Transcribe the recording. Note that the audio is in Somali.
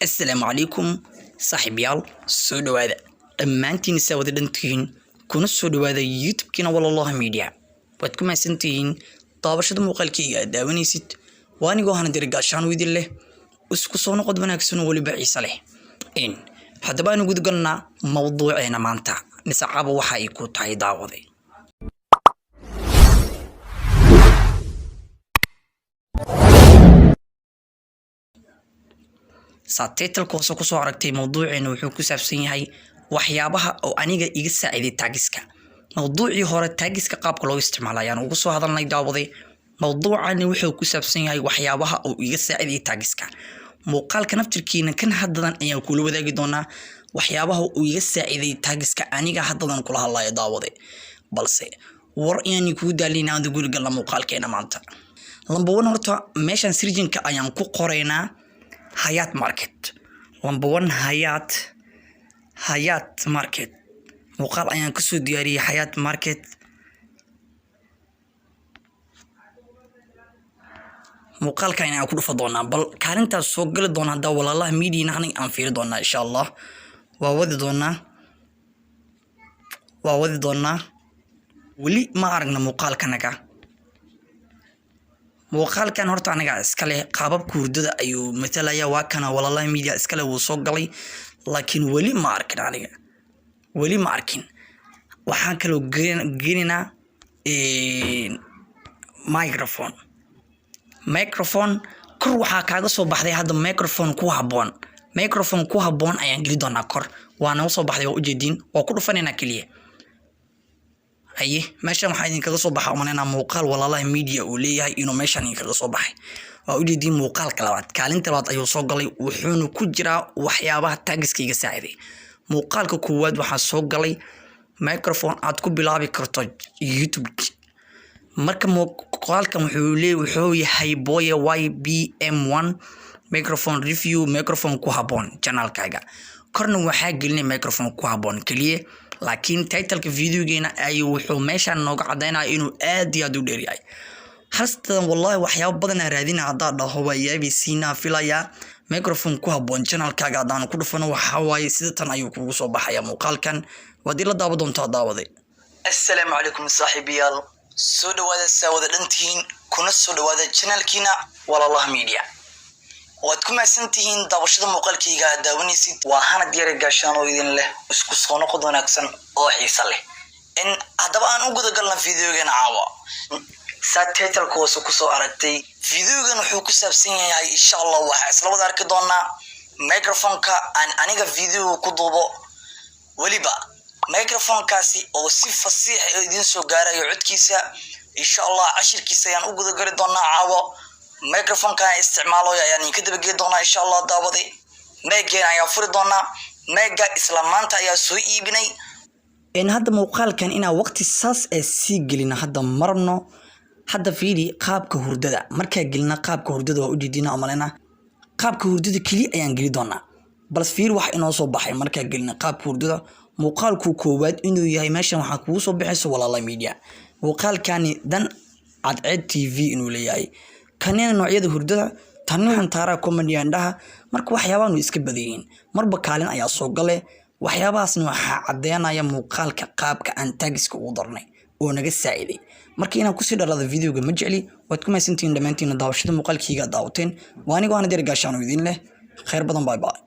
Assalaamu calaykum saaxiibayaal, soo dhawaada dhammaantiin, saa wada dhantihiin, kuna soo dhawaada YouTube-kiina Walaalaha Media. Waad ku mahadsantihiin daawashada muuqaalkayga aad daawanaysid. Waa anigoo hana diri gaashaan idin leh, isku soo noqod wanaagsan oo weliba ciise leh. In haddaba aanu gudagalnaa mawduuceena maanta mise caba waxa ay ku tahay daawaday. Saa title-ka hoose kusoo aragtay, mawduuceena wuxuu ku saabsan yahay waxyaabaha oo aniga iga saaciday tags-ka. Mawduucii hore tags-ka qaabka loo isticmaalo ayaan ugu soo hadalnay daawaday. Mawduucani wuxuu ku saabsan yahay waxyaabaha uu iga saaciday tags-ka. Muuqaalka naftirkiina kan haddadan ayaan kula wadaagi doonaa waxyaabaha uu iga saaciday tags-ka aniga haddadan kula hadlayo daawade. Balse war ayaan kugu daalina, aan gurigalna muuqaalkeena maanta. Number one, horta meeshan search-inka ayaan ku qoraynaa Hayaat Market. Number one, Hayaat Market. Muuqaal ayaan kasoo diyaariyey Hayaat Market. Muuqaalkan ayaan ku dhufa doonaa, bal kaalintaas soo gali doona haddaa Walaalaha Media aniga aan fiiri doonaa insha Allah. Waa wadi doonaa, waa wadi doonaa. Weli ma aragna muuqaalkanaga. Muuqaalkan horta anaga iskale, qaababka hurdada ayuu matalaya. Waa kana, Walaalaha Media iskale, wuu soo galay, laakiin weli ma arkin aniga, weli ma arkin. Waxaan kaloo geeninaa microphone. Microphone kor waxaa kaaga soo baxday hadda microphone ku habboon. Microphone ku habboon ayaan geli doonaa. Kor waa naga soo baxday, waa ujeediin, waa ku dhufanaynaa keliya. Haye, meeshan waxaa idinkaga soo baxa umalaynaa muuqaal Walaalaha Media uu leeyahay inuu meeshan idinkaga soo baxay. Waa ujeediin, muuqaalka labaad, kaalinta labaad ayuu soo galay, wuxuuna ku jiraa waxyaabaha tags-ka iga saaciday. Muuqaalka koowaad waxaa soo galay microphone aad ku bilaabi karto YouTube. Marka muuqaalkan wuxuu leey wuxuu yahay Boya YBM1 microphone review, microphone ku habboon channelkaaga. Korna waxaa gelinay microphone ku habboon keliya, laakiin titleka videogeena ayuu wuxuu meeshaan nooga cadeynaya inuu aad iyo aad u dheer yahay. Hastadan wallahi waxyaabo badanaa raadina haddaa dhaho waa yaabaysiinaa filayaa. Microphone ku habboon channelkaaga haddaan ku dhufano, waxaa waaye sida tan ayuu kugu soo baxaya muuqaalkan. Waad ila daawa doontaa daawaday. Assalaamu calaykum saaxiibayaal, soo dhawaada, saa wada dhantihiin, kuna soo dhawaada channelkiina Walaalaha Media. Waad ku mahadsan tihiin daawashada muuqaalkayga aad daawanaysid. Waa Hanad Yare Gaashaan oo idin leh isku soo noqod wanaagsan oo xiisa leh. In haddaba aan u gudagalna videogeena caawa. Saa titleka hoose kusoo aragtay, videogan wuxuu ku saabsan yahay, insha Allah, waxaa isla wada arki doonaa microphoneka aan aniga videoga ku duubo, weliba microphonekaasi oo si fasiix idiin soo gaarayo codkiisa. Insha Allah cashirkiisa ayaan u gudagali doonaa caawo. Microphoneka aan isticmaalayo ayaan idinka dabagei doonaa insha Allah daawaday. Mic-geen ayaa furi doonaa. Mic-ga isla maanta ayaa soo iibinay. In hadda muuqaalkan inaa waqti saas ee sii gelina hadda marabno. Hadda fiiri qaabka hurdada. Markaa gelina qaabka hurdada, waa ujeedina umalena, qaabka hurdada keliya ayaan geli doonaa. Balse fiiri wax inoo soo baxay markaa gelina qaabka hurdada. Muuqaalku koowaad inuu yahay meeshan waxaa kugu soo baxayso Walaala Media, muuqaalkani dan Cadceed TV inuu leeyahay, kanina noocyada hurdada, tanna xantaaraa comedy indhaha. Marka waxyaabahan way iska badan yihiin, marba kaalin ayaa soo gale. Waxyaabahaasna waxaa cadeynaya muuqaalka qaabka aan tags-ka ugu darnay oo naga saaciday. Marka inaan kusii dhalada videoga ma jecli. Waad ku mahadsantihiin dhammaantiina daawashada muuqaalkayga aad daawateen. Waa anigoo hana dir gaashaan oo idin leh khayr badan. Bye bye.